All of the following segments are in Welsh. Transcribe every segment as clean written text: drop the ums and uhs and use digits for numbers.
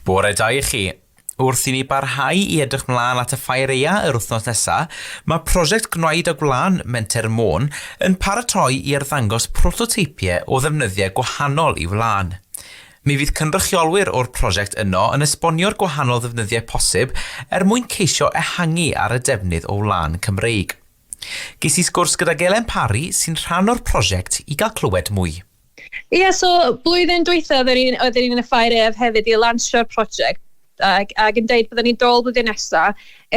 Bore da i chi. Wrth i ni barhau i edrych mlaen at y Ffair Aeaf yr wythnos nesaf, mae prosiect Gwnaed a Gwlân Menter Môn yn paratoi i arddangos prototeipiau o ddefnyddiau gwahanol i wlân. Mi fydd cynrychiolwyr o'r prosiect yno yn esbonio'r gwahanol ddefnyddiau posib er mwyn ceisio ehangu ar y defnydd o wlân Cymreig. Ges i sgwrs gydag Elen Parry sy'n rhan o'r prosiect i gael clywed mwy. Ie, so blwyddyn dwytha oedden ni'n oedden ni'n yn y Ffair Aeaf hefyd i lansio'r prosiect ac, ac yn deud byddwn ni'n dôl blwyddyn nesa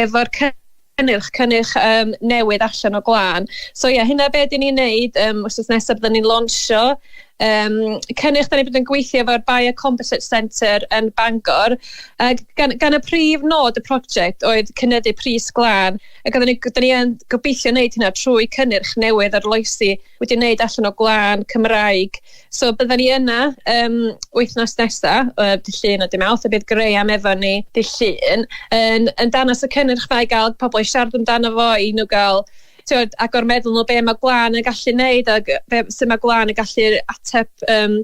efo'r cynnyrch, cynnyrch um, newydd allan o glân. So ie, yeah, hynna be dyn ni'n neud, um, wythnos nesaf byddwn ni'n lansio um, cynnyrch da ni bod yn gweithio efo'r Biocomposite Centre yn Bangor. Ac gan, gan y prif nod y prosiect oedd cynyddu pris glân, ac oedden ni, da ni yn gobeithio wneud hynna trwy cynnyrch newydd arloesi wedi wneud allan o gwlân Cymraeg. So bydden ni yna um, wythnos nesa, uh, dydd Llun a dydd Mawrth, a bydd Graham efo ni dydd Llun, yn, yn dangos y cynnyrch fa i gael pobl i siarad amdano fo, i nhw gael tywed, agor meddwl nhw be mae gwlân yn gallu wneud ac be, sut mae gwlân yn gallu ateb um,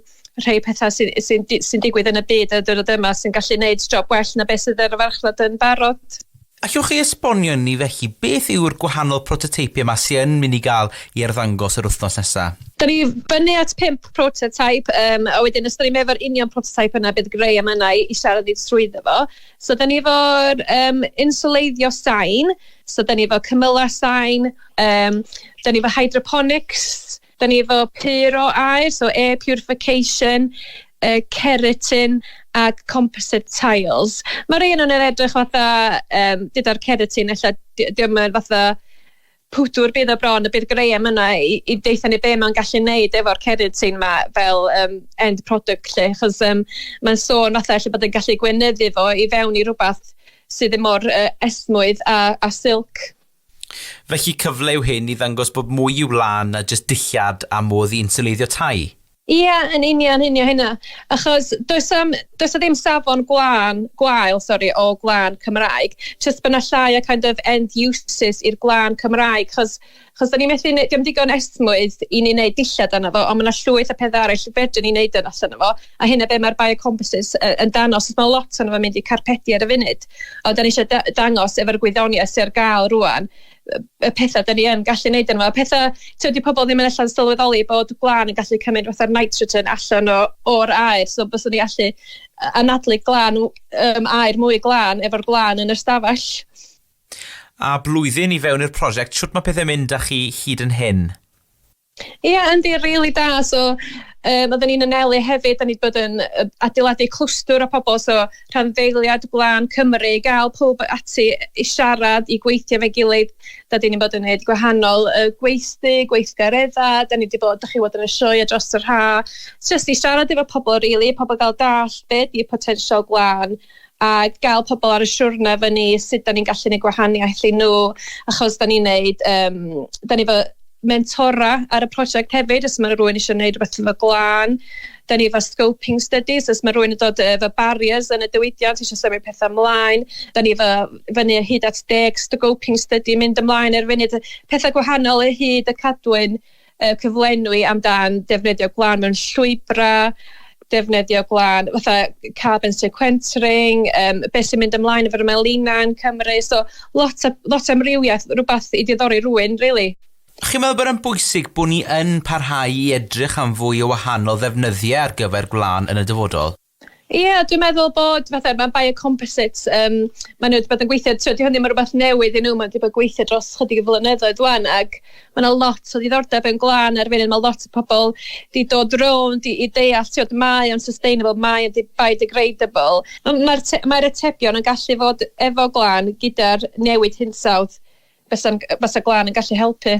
rhai pethau sy'n sy sy, sy digwydd yn y byd y diwrnod yma sy'n gallu wneud job well na beth sydd ar y farchnad yn barod. Allwch chi esbonio i ni felly beth yw'r gwahanol prototeipiau yma sy yn mynd i gael i arddangos yr wythnos nesa? Da ni fyny at pump prototype, um, a wedyn os da ni'n efo'r union prototype yna, bydd Graham yna i, i siarad ni trwyddo fo. So da ni efo'r um, insuleiddio sain, so da ni efo cymylau sain, um, da ni efo hydroponics, Da ni efo puro aer, so air purification, uh, keratin ac composite tiles. Mae rhai nhw'n edrych fatha, um, gyda'r keratin, ella diolch yn fatha pwdwr bydd o bron, y bydd Graham yna i, i deitha ni be mae'n gallu neud efo'r keratin ma fel um, end product lle, achos um, mae'n sôn fatha lle bod yn gallu gweinyddu fo i fewn i rhywbeth sydd ddim mor uh, esmwyth a, a silk. Felly cyfle yw hyn i ddangos bod mwy i'w wlân na jyst dillad a modd i inswleiddio tai? Ie, yn union, union hynna. Achos does am, does 'na ddim safon gwlân, gwael, sori, o gwlân Cymraeg. Jyst bod 'na llai o kind of end uses i'r gwlân Cymraeg, chos, chos da ni methu, diom digon esmwyth i ni wneud dillad arno fo, ond mae 'na llwyth o pethau eraill fedrwn ni wneud yn allan o fo, a hynna be mae'r biocomposites yn dangos, mae lot ohono fo'n mynd i carpedi ar y funud. Ond da ni eisiau dangos efo'r gwyddoniaeth sydd ar gael rwan, y pethau da ni yn gallu neud yno fo. Pethau, ti'n di pobl ddim yn allan sylweddoli bod gwlân yn gallu cymryd fatha'r nitrogen allan o, o'r aer, so byswn ni allu anadlu glân, um, aer mwy glân efo'r gwlân yn yr stafell. A blwyddyn i fewn i'r prosiect, shwt mae pethau'n mynd â chi hyd yn hyn? Ie, yeah, yndi, rili da. So, um, oedden ni'n anelu hefyd, da ni wedi bod yn adeiladu clwstwr o pobl, so rhanddeiliad Gwlân Cymru, gael pob ati i siarad, i gweithio efo'i gilydd. Da ni'n bod yn gwneud gwahanol uh, gweithdy, gweithgareddau, da ni wedi bod, da chi bod yn y sioe dros yr ha. Just i siarad efo pobl, really, pobl gael dall be di potensial gwlân, a gael pobl ar y siwrne efo ni, sut da ni'n gallu gwneud gwahaniaeth i nhw, achos da ni'n neud, um, da ni efo mentora ar y prosiect hefyd, os mae rhywun eisiau gwneud rhywbeth efo glân. Da ni efo scoping studies, os mae rhywun yn dod efo barriers yn y diwydiant, eisiau symud pethau ymlaen. Da ni efo fyny hyd at 10 scoping study mynd ymlaen ar funud, pethau gwahanol y hyd y cadwyn uh, cyflenwi amdan defnyddio gwlân mewn llwybrau, defnyddio gwlân, fatha carbon sequestering, um, beth sy'n mynd ymlaen efo'r melina yn Cymru. So lot o, lot o amrywiaeth, rhywbeth i diddori rhywun, really. Chi'n meddwl bod e'n bwysig bod ni yn parhau i edrych am fwy o wahanol ddefnyddiau ar gyfer gwlân yn y dyfodol? Ie, yeah, dwi'n meddwl bod fatha mae biocomposites, um, maen nhw wedi bod yn gweithio, tio, di hwn ddim yn rhywbeth newydd i nhw, maen wedi bod yn gweithio dros chydig o flynyddoedd wan, ac mae yna lot o ddiddordeb yn gwlân ar funud, mae lot o pobl di dod rownd i, i deall, tio, mae o'n sustainable, mae o'n biodegradable. Mae'r mae atebion yn gallu fod efo gwlân gyda'r newid hinsawdd, fysa, fysa gwlân yn gallu helpu.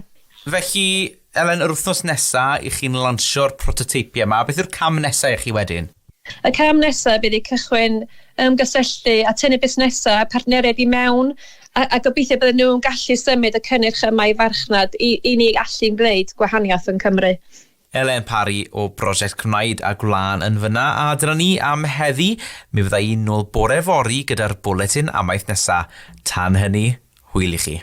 Felly, Elen, yr wythnos nesaf i chi'n lansio'r prototeipiau yma, beth yw'r cam nesaf i chi wedyn? Y cam nesaf bydd i cychwyn ymgysylltu a tynnu busnesau a partneriaid i mewn a, a gobeithio bydden nhw'n gallu symud y cynnyrch yma i farchnad i, i ni allu gwneud gwahaniaeth yn Cymru. Elen Parry o Brosiect Gwnaed a Gwlân yn fyna, a dyna ni am heddi. Mi fydda i nôl bore fory gyda'r bwletin amaeth nesa. Tan hynny, hwyl i chi.